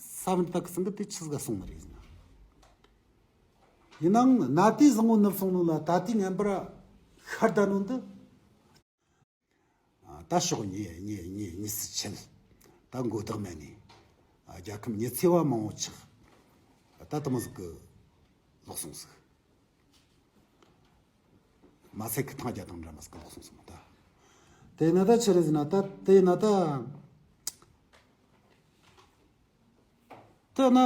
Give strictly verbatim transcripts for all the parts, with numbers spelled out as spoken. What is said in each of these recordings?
ས་བོན་དག་གི་ཚང་གི་དེ་ཆི་ཟིག་ག་སོང་ནི་རེད་ཟེར་ན། ཡིན་ནའང་ན་དེའི་བཟང་བོ་ནུབ་སོང་ནོ་ལ་ད་ལྟའི་ངན་པར་ཤར་ད་ནོ་འདི། ད་ཕྱོགས་གཉིས་གཉིས་གཉིས་གཉིས་སུ་ཆད། ད་མགོ་བདག་མེད་ནས། རྒྱལ་ཁམས་ཉི་ཚེ་བ་མང་བོ་ཆགས། ད་དུ་མ་ཟིག་གི་ལོག་སོང་ཟིག་མ་ཚད་ཀྱི་ཐང་རྒྱ་དང་འདྲ་མ་ཟིག་གི་ལོག་སོང་ཟིག་མ་ད། དེ་ན་ད་ཆི་རེད་ཟེར་ན་ད་དེ་ན་ད། དེ་ན་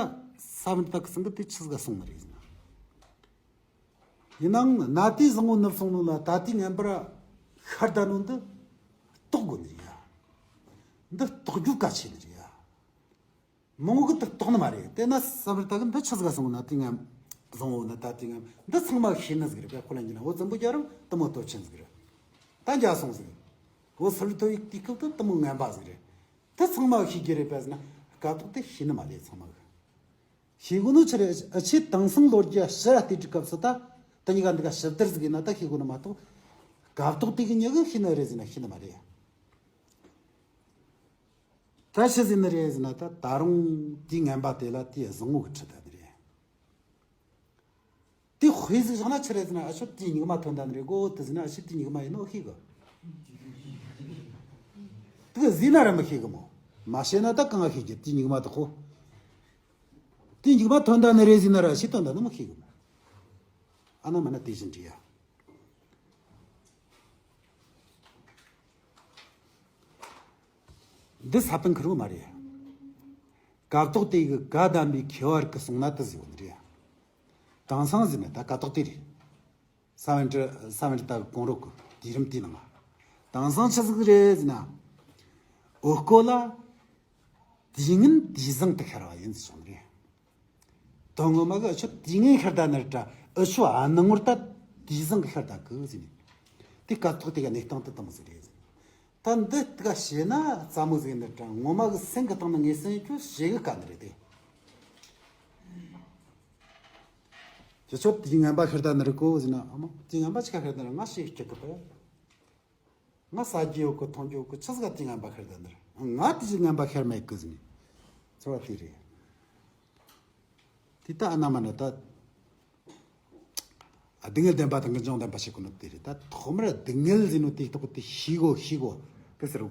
ས་བོན་དག་གི་ཚང་གི་དེ་ཆི་ཟིག་ག་སོང་ནི་རེད་ཟེར་ན། ཡིན་ནའང་ན་དེའི་བཟང་བོ་ནུབ་སོང་ནོ་ལ་ད་ལྟའི་ངན་པར་ཤར་ད་ནོ་འདི་རྟོགས་དགོས་ནི་རེད་ཡ། འདི་རྟོགས་རྒྱུ་གལ་ཆེ་ནི་རེད་ཡ། མང་བོ་གི་དེ་རྟོགས་ནི་མ་རེད། དེ་ན་ས་བོན་དག་གི་འདི་ཆི་ཟིག་ག་སོང་ན་དེ་ངན་བཟང་བོ་ན་ད་དེ་ངན་འདི་ཚང་མ་ཤེས་ནི་ཟིག་རེད། པའི་ཁོ་ལ་འགྱུར་ན་འོ་བཙན་པོ་རྒྱལ་རབས་དུ་མོ་སྟོབས་ཆེན་ཟིག་རེད། ད་འཇའ་སོང་ཟིག་འོ་སི་ལུ་ཐོ་ཡིག་དུས་སྐབས་དུ་དུ་མོ་ངན་པ་ཟིག་རེད། དེ་ཚང་མ་ཤེས་རྒྱུ་རེད་པས་ན་སྐབས་ཐོག་དེ་ཤེས་ནི་མ་རེད། ཚང་མ་གི་ཤེས་དགོས་ནོ་ཆི་རེད། ཨ་ཆེ་དེང་སང་ལོ་རྒྱུས་ཕྱི་ར་བལྟས་དུས་སྐབས་སུ་ད་དེ་གཉིས་ཀ་འདི་ག་ཞིབ་བསྡུར་ཟིག་ཡིན་ན་ད་ཤེས་དགོས་ནི་མ་གཏོགས་སྐབས་ཐོག་དེ་གི་མྱི་གི་ཤེས་ནི་རེད་ཟེར་ན་ཤེས་ནི་མ་རེད། ད་ཆི་ཟིག་ནི་རེད་ཟེར་ན་ད་ད་རུང་དེའི་ངན་པ་དེ་ལ་དེའི་བཟང་བོ་གི་ཁྲིད་ད་ནི་རེད། དེ་དཔེ་ཟིག་བཞག་ན་ཆི་རེད་ཟེར་ན་ཨ་ཆོ་དེའི་སྨྱུག་མ་ཐོན་ད་ནི་རེད་གོ་དེ་ཟེར་ན་ཨ་ཆོ་དེའི་སྨྱུག་མ་ཡིན་ནོ་ཤེས་གི། དེ་གི་ཟེར་ན་ར་མི་ཤེས་གི་མོ། མ་བཤད་ན་ད་གང་ཤེས་གི་དེའི་སྨྱུག་མ་དེ་ཁོ། དེའི་སྨྱུག་མ་ཐོན་ད་ནི་རེད་ཟེར་ན་ར་ཨ་ཆོ་ཐོན་ད་ནི་མི་ཤེས་གི་མོ། ཨ་ན་མ་ན་དེ་བཞིན་འདྲི་ཡ། འདི་ས་བོན་ཁེར་བོ་མ་རེད། སྐབས་ཐོག་དེ་གི་བཀའ་གདམས་པའི་མཁས་པ་རིགས་གི་གསུང་ན་དེ་ཟེར་བ་ནི་རེད། དེང་སང་ཟེར་ན་ད་སྐབས་ཐོག་དེ་རེད། ས་བོན་གྲུ་ས་བོན་གྲུ་ད་གི་གོང་རོལ་གི་དུས་རིམ་དེའི་ནང་། དེང་སང་ཆི་ཟིག་རེད་ཟེར་ན། འོ་སྐོལ་ལ། དུས་ངན་དུས་བཟང་དུ་ཤར་བ་ཡིན་ཟེར་བྱུང་རེད། དོན་ངོ་མ་གི་ཨ་ཆོ་དུས་ངན་ཤར་ད་ནི་རེད་དྲ་ཨ་ཆོ་ཨ་ནི་ངོར་ད་དུས་བཟང་གི་ཤར་ད་གི་ཟེར་ནས། དེ་སྐབས་ཐོག་དེ་ག་གནས་སྟངས་དེ་དང་ཟེར་རེད་ཟེར། ད་འདི་ལྟ་བྱས་ན་རྩ་མོ་ཟིག་ནི་དྲ་ངོ་མ་གི་སེམས་གི་སྟེང་ནས་ངེས་སེམས་ཁྱོད་ཞེ་གི་དཀའ་ནི་རེད་དེ། ཁྱེད་ཆོ་དུས་ངན་པ་ཤར་ད་ནི་རེད་གོ་ཟེར་ན་ཨ་མ་དུས་ངན་པ་ཆི་ག་ཤར་ད་ནི་ང་ཞེ་གི་སྐྱིད་གི་པ། ང་ཟ་རྒྱུ་ཡོད་གི་འཐུང་རྒྱུ་ཡོད་གི་ཆི་ཟིག་ག་དུས་ངན་པ་ཤར་ད་ནི་རེད། ང་དུས་ངན་པ་ཤར་མེད་གི་ཟེར་ནས་ཚོར་བ་དེ་རེད། དེ་ལྟ་ཨ་ན་མ་ན་ད། སྡུག་བསྔལ་བདེན་པ་དང་ངེས་འབྱུང་བདེན་པ་ཞིག་གོ་ནོ་དེ་རེད། ད་ཐོག་མར་སྡུག་བསྔལ་ཟེར་ནོ་དེ་ཐོག་དེ་ཤེས་གོ་ཤེས་གོ་དེ་ཟེར་བ།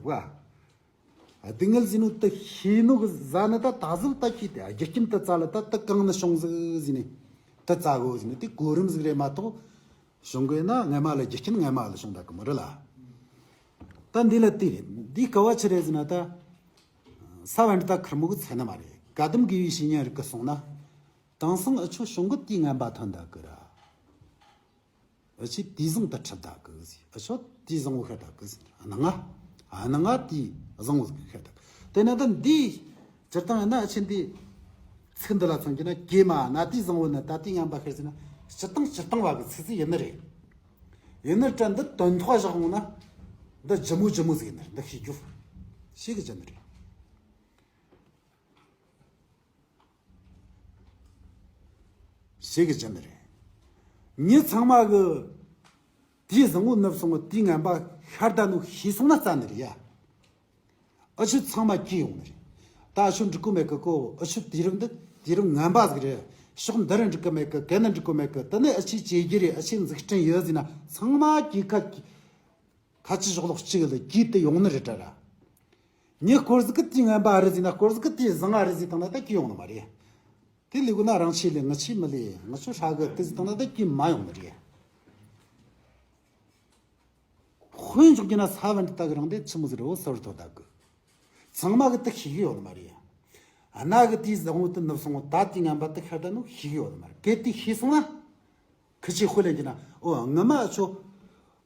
སྡུག་བསྔལ་ཟེར་ནོ་དེ་ཤེས་ནོ་གི་ཟ་ནི་ད་ད་གཟོད་ད་ཤེས་ཏེ་རྒྱུ་རྐྱེན་དེ་ཙ་ལ་ད་དེ་གང་ནས་བྱུང་ཟིག་ཟེར་ནས་དེ་ཙ་གོ་ཟེར་ནས་དེ་གོ་རིམ་ཟིག་རེད་མ་གཏོགས་བྱུང་གི་ན་སྔ་མ་ལ་རྒྱུ་རྐྱེན་སྔ་མ་ལ་བྱུང་ད་གི་མོ་རེད་ལ། ད་འདི་ལ་དེ་རེད། འདི་ག་བ་ཆི་རེད་ཟེར་ན་ད་ས་བོན་ད་ཁེར་མོ་གི་ཚད་ནི་མ་རེད། བཀའ་གདམས་དགེ་བའི་བཤེས་གཉེན་རིགས་གི་གསུང་ན། དེང་སང་ཨ་ཆོ་བྱུང་གི་དུས་ངན་པ་ཐོན་ད་གི་ར། ཨ་ཆོ་དུས་བཟང་དུ་ཁྲིད་ད་གི་ཟེར། ཨ་ཆོ་དུས་བཟང་བོ་ཤར་ད་གི་ཟེར། ཨ་ནི་ང་། ཨ་ནི་ང་དུས་བཟང་བོ་ཤར་ད་གི། དེ་ན་ད་འདི་སྤྱིར་བཏང་ཡིན་ན་ཨ་ཆོ་འདི་ཚིག་འདི་ལ་མཚོན་གྱི་ན་གེ་མ་ན་དུས་བཟང་བོ་ནི་ད་དུས་ངན་པ་ཤར་ཟེར་ན་སྤྱིར་བཏང་སྤྱིར་བཏང་བ་གི་ཚིག་ཚིག་ཡིན་ནི་རེད། ཡིན་ནི་ད་འདི་དོན་ཐོག་བཞག་འོང་ན་འདི་ལྗིད་མོ་ལྗིད་མོ་ཟིག་ཡིན་ནི་རེད། འདི་ཤེས་རྒྱུ་ཞེ་གི་ལྗིད་ནི་རེད། ཞེ་གི་ལྗིད་ནི་རེད། མྱི་ཚང་མ་གི་དུས་བཟང་བོ་ནུབ་སོང་བ་དུས་ངན་པ་ཤར་ད་ནོ་ཤེས་སོང་ན་རྩ་ནི་རེད་ཡ། ཨ་ཆོ་ཚང་མ་སྐྱེས་ཡོང་ནི་རེད། ད་ཨ་ཆོ་འགྲིག་གོ་མེད་གི་གོ། ཨ་ཆོ་དུས་རིམ་འདི་དུས་རིམ་ངན་པ་ཟིག་རེད། ཕྱོགས་འདི་རུ་འགྲིག་གི་མེད་གི། གན་ན་འགྲིག་གོ་མེད་གི། དེ་ནས་ཨ་ཆོས་བྱེད་རྒྱུ་རེད། ཨ་ཆོས་འཛུགས་སྐྲུན་ཡོད་ཟེར་ན་ཚང་མ་སྐྱེས་ཁ་ཁ་ཆུ་ཞོག་ལོག་གཅིག་ལ་སྐྱེས་ཏེ་ཡོང་ནི་རེད་དྲ་ར། མྱི་སྐོར་ཟིག་གི་དུས་ངན་པ་རེད་ཟེར་ན་སྐོར་ཟིག་གི་དུས་བཟང་ང་རེད་ཟེར་བཏང་ན་ད་སྐྱེས་ཡོང་ནི་མ་རེད། དེ་ལས་དགོས་ན་རང་ཆས་ལས་ངི་ཆས་མི་ལས་ངི་ཆོ་ཧྲ་གི་དེ་ཟེར་བཏང་ན་ད་སྐྱེས་མ་ཡོང་ནི་རེད། དཔེ་འཇོག་རྒྱུ་ན་ས་བོན་དེ་ད་གི་རང་དེ་ཆི་མོ་ཟིག་རེད། འོ་ས་བོན་ཐོག་ད་གི། ཚང་མ་གི་དེ་ཤེས་གི་ཡོད་ནི་མ་རེད། གནའ་གི་དུས་བཟང་བོ་དེ་ནུབ་སོང་བ་ད་དུས་ངན་པ་དེ་ཤར་ད་ནོ་ཤེས་གི་ཡོད་ནི་མ་རེད། གལ་ཏེ་ཤེས་སོང་ན། ཁི་ཆོས་དཔེ་ལེན་གྱི་ན། འོ་ངི་མ་ཆོ།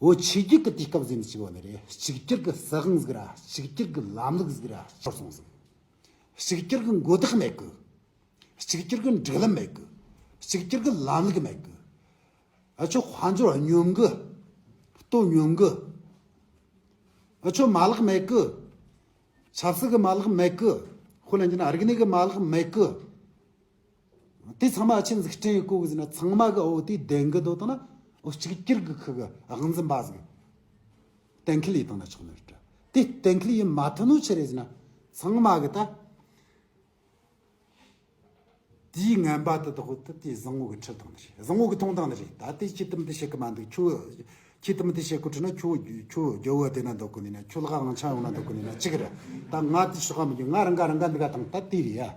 འོ་ཆོས་བརྒྱུད་ཀྱི་དུས་སྐབས་ཟིན་ནི་ཅིག་བ་ནི་རེད། གཅིག་གྱུར་གྱི་སྲིད་དབང་ཟིག་ར་གཅིག་གྱུར་གྱི་ལམ་ལུགས་ཟིག་ར་ཤོར་སོང་ཟིག་གཅིག་གྱུར་གྱི་མགོ་བདག་མེད་གི། གཅིག་གྱུར་གྱི་སྒྲིག་ལམ་མེད་གི། གཅིག་གྱུར་གྱི་ལམ་ལུགས་མེད་གི། ཨ་ཆོ་དཔལ་འབྱོར་སྙོམས་གི། ལྟོ་སྙོམས་གི། ཨ་ཆོ་མ་ལག་མེད་གི། ཆབ་སྲིད་ཀྱི་མ་ལག་མེད་གི། དཔེ་ལེན་གྱི་ན་རིག་གནས་ཀྱི་མ་ལག་མེད་གི། དེ་ཚང་མ་ཨ་ཆོས་འཛུགས་སྐྲུན་ཡེད་གོ་གི་ཟེར་ན་ཚང་མ་གི་འོ་དེ་ལྡན་གི་འདུག་བཏང་ན་འོ་གཅིག་གྱུར་གི་ཁུ་གི་དབང་འཛིན་པ་ཟིག་གཏན་འཁེལ་ཡེད་བཏང་ན་ཆོག་ནི་རེད། དེ་གཏན་འཁེལ་ཡེད་མ་ཐུབ་ནོ་ཆི་རེད་ཟེར་ན་ཚང་མ་གི་ད་ དེའི་ངན་པ་དེ་དག་དེ་དེ་བཟང་བོ་གི་ཁྲིད་སྟངས་རེད། བཟང་བོ་གི་མཐོང་སྟངས་རེད། ད་དེ་ཁྱེད་དེ་མི་དེ་བྱེད་གི་མ་འདུག་ཁྱོད་ཁྱེད་དེ་མི་དེ་བྱེད་གི་ཁྲིད་ན་ཁྱོད་ཁྱོད་རྒྱལ་བོ་དེ་ན་འདུག་གི་ནི་ན། ཁྱོད་ལྷ་དབང་ཆ་ཡོང་ན་འདུག་གི་ནི་ན་ཅི་གི་རེད། ད་ང་དེ་ཕྱོགས་ག་མི་འགྱོ། ང་རང་ག་རང་ག་འདི་ག་དང་ད་དེ་རེད་ཡ།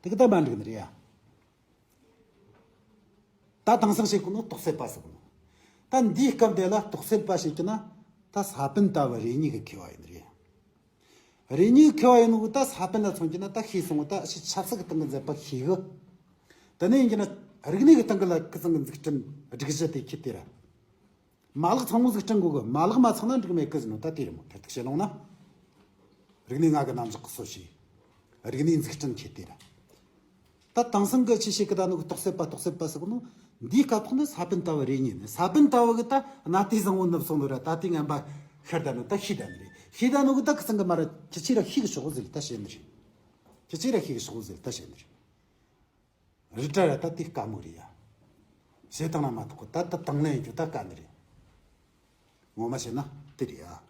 དེ་གི་ད་མ་འགྲིག་ནི་རེད་ཡ། ད་དེང་སང་བྱེད་གོ་ནོ་རྟོགས་སད་པ་ཟེར་གོ་ནོ། ད་འདིའི་སྐབས་དེ་ལ་རྟོགས་སད་པ་བྱེད་ཀྱི་ན་ད་ས་པཎ་ལྟ་བུ་རེ་གཉིས་ཀྱི་མཁས་པ་ཡིན་རེད། རེ་གཉིས་མཁས་པ་ཡིན་ནོ་ད་ས་པཎ་ལ་མཚོན་གྱི་ན་ད་ཤེས་སོང་། ད་ཕྱི་ཆབ་སྲིད་ཀྱི་སྟེང་གི་མཛད་པ་ཤེས་གི། དེ་ནས་ཡིན་གྱི་ན་རིག་གནས་ཀྱི་སྟེང་གི་ལ་ཁུ་ཚང་གི་འཛུགས་སྐྲུན་སྒྲིག་གཞི་དེ་ཁྱེད་དེ་ར། མ་ལག་ཚང་མ་ཟིག་སྐྲུན་དགོས་གི། མ་ལག་མ་ཚང་ན་འགྲིག་མེད་གི་ཟེར་ནོ་ད་དེ་རེད་མོ། ཐེར་ཐུག་བཤད་ལོང་ན། རིག་གནས་ལྔ་གི་རྣམ་གཞག་གི་སོ་བྱས། རིག་གནས་འཛུགས་སྐྲུན་ཁྱེད་དེ་ར། ད་དེང་སང་གི་ཆི་ཞིག་གི་ད་ནུ་གི་རྟོགས་སད་པ་རྟོགས་སད་པ་ཟེར་གི་ནོ། འདིའི་སྐབས་ཐོག་ནི་ས་པཎ་ལྟ་བུ་རེ་གཉིས་ནི། ས་པཎ་ལྟ་བུ་གི་ད་གནའ་དུས་བཟང་བོ་ནུབ་སོང་ནོ་ར། ད་དེ་ངན་པ་ཤར་ད་ནོ་ད་ཤེས་ད་ནི་རེད། ཤེས་ད་ནོ་གི་ད་ཁུ་ཚང་གི་མ་ར་ཁྱི་ཆི་ར་ཤེས་གི་ཤོག་ཟེར་ད་བཤད་ནི་རེད། ཁྱི་ཆི་ར་ཤེས་གི་ཤོག་ཟེར་ད་བཤད་ནི་རེད། རི་བཀྲ་ར་ད་དེ་དཀའ་མོ་རེད་ཡ། བྱེད་སྟངས་ལ་མ་གཏོགས་ད་ད་དང་ལེན་རྒྱུ་ད་དཀའ་ནི་རེད། ངོ་མ་བྱས་ན་དེ་རེད་ཡ།